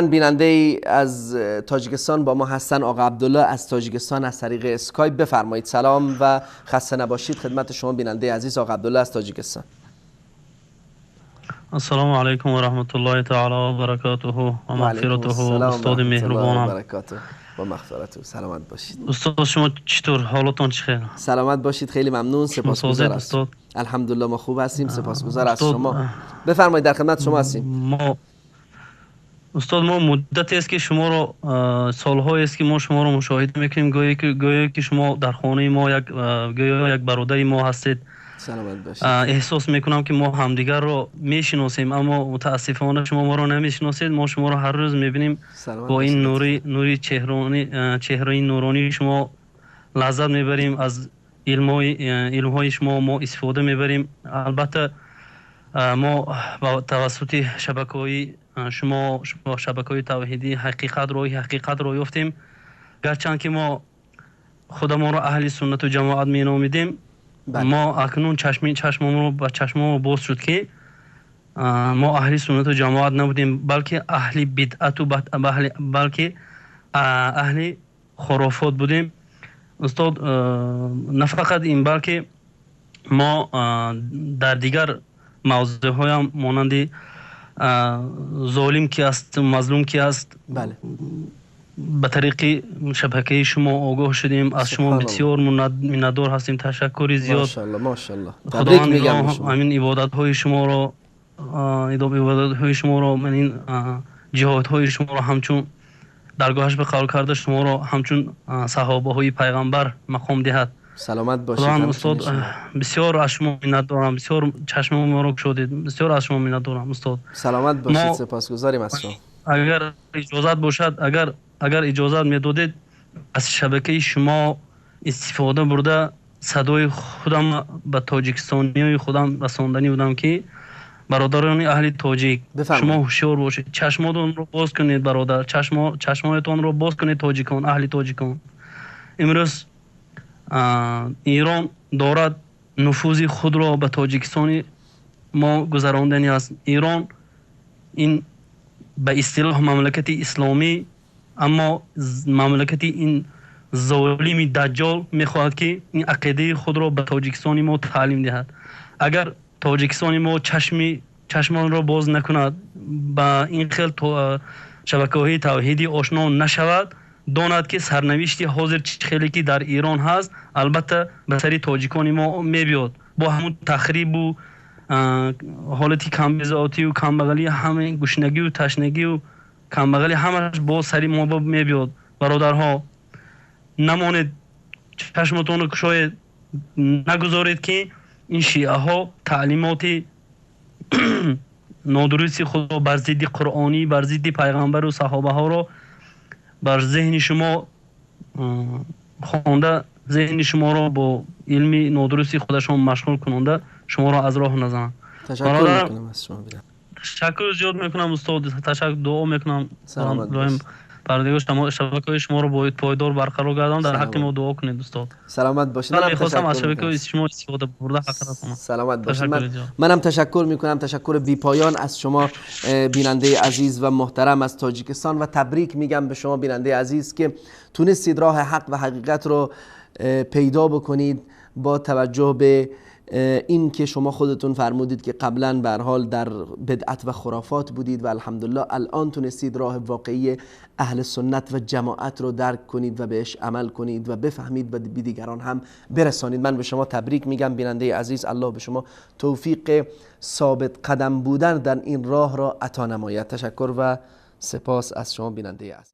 بیننده از تاجیکستان با ما هستن، آقا عبدالله از تاجیکستان از طریق اسکایپ. بفرمایید. سلام و خسته نباشید خدمت شما بیننده عزیز، آقا عبدالله از تاجیکستان. السلام علیکم و رحمت الله تعالی و برکاته و مغفرته. استاد مهربانم و مغفرته، سلامت باشید. استاد شما چطور، حالتون چخیر؟ سلامت باشید، خیلی ممنون، سپاسگزار است. الحمدلله ما خوب هستیم، سپاسگزار از شما. بفرمایید، در خدمت شما هستیم. ما استاد ما مدتی است که شما رو، سالهای است که ما شما رو مشاهده میکنیم، گویی که شما در خانه ما یک گویا یک برادر ما هستید. سلامت باشید. احساس میکنم که ما همدیگر رو میشناسیم، اما متاسفانه شما ما رو نمیشناسید. ما شما رو هر روز میبینیم، با این نوری چهره نورانی شما لذت میبریم، از علمهای شما ما استفاده میبریم. البته ما با توسط شبکه‌های شما، شبکه‌های توحیدی، حقیقت رو یافتیم. گرچند که ما خودمون رو اهل سنت و جماعت مینامیدیم، ما اکنون چشممون رو چشممون باز شد که ما اهل سنت و جماعت نبودیم، بلکه اهل بدعت و بلکه اهل خرافات بودیم. استاد نه فقط این، بلکه ما در دیگر موضوع‌های هم مانند ظالم کی است، مظلوم کی است، بله، به طریق شبکه شما آگاه شدیم. از شما بسیار منتدار هستیم، تشکر زیاد. ماشاءالله ماشاءالله. خداوند همین عبادت های شما رو، عبادت های شما رو، من این جهاد های شما رو همچون درگاهش به قبول کرده، شما رو همچون صحابه های پیغمبر مقام دهد. سلامت باشید. استاد بسیار از شما منت دارم، بسیار چشم ما رو گشودید، بسیار از شما منت دارم استاد. سلامت باشید، سپاسگزاریم از شما. اگر اجازت باشد، اگر اجازت میدادید از شبکه شما استفاده برده صدای خودم به تاجیکستانی خودم رساندنی بودم که برادران اهل تاجیک شما هوشیار باشید، چشماتون رو باز کنید برادر، چشماتون رو باز کنید تاجیکان، اهل تاجیکان. امروز ایران دارد نفوذ خود را به تاجیکستان ما گذراندنی است. ایران این به اصطلاح مملکت اسلامی، اما مملکت این ظالم دجال میخواهد که این عقیده خود را به تاجیکستان ما تعلیم دهد. اگر تاجیکستان ما چشمان را باز نکند، به این خیل شبکه‌های توحیدی آشنا نشود، داند که سرنوشتی حاضر خیلی که در ایران هست البته به سری تاجیکان ما میبیاد، با همون تخریب و حالتی کمبزاتی و کمبغلی، همه گشنگی و تشنگی و کمبغلی همش با سری ما میبیاد. برادرها نمانید، چشمتون رو گشایید، نگذارید که این شیعه ها تعلیمات نادرست خود را بر ضد قرآنی، بر ضد پیغمبر و صحابه ها را بر ذهن شما خوانده، ذهن شما را با علم نادرستی خودشان مشغول کننده، شما را از راه نزنند. تشکر میکنم از شما. تشکر زیاد میکنم استاد، تشکر، دعا میکنم. سلام. پروردگار شما شبکه‌های شما رو باید پایدار برقرار گردان، در حق ما دعا کنید استاد. سلامت باشید. من می‌خواستم از شبکه‌های شما استفاده برده حق رسانم. سلامت باشید. منم تشکر میکنم، تشکر بی پایان از شما بیننده عزیز و محترم از تاجیکستان، و تبریک میگم به شما بیننده عزیز که تونستید راه حق و حقیقت رو پیدا بکنید، با توجه به این که شما خودتون فرمودید که قبلا به هر حال در بدعت و خرافات بودید و الحمدلله الان تونستید راه واقعی اهل سنت و جماعت رو درک کنید و بهش عمل کنید و بفهمید و به دیگران هم برسانید. من به شما تبریک میگم بیننده عزیز، الله به شما توفیق ثابت قدم بودن در این راه را عطا نماید. تشکر و سپاس از شما بیننده عزیز.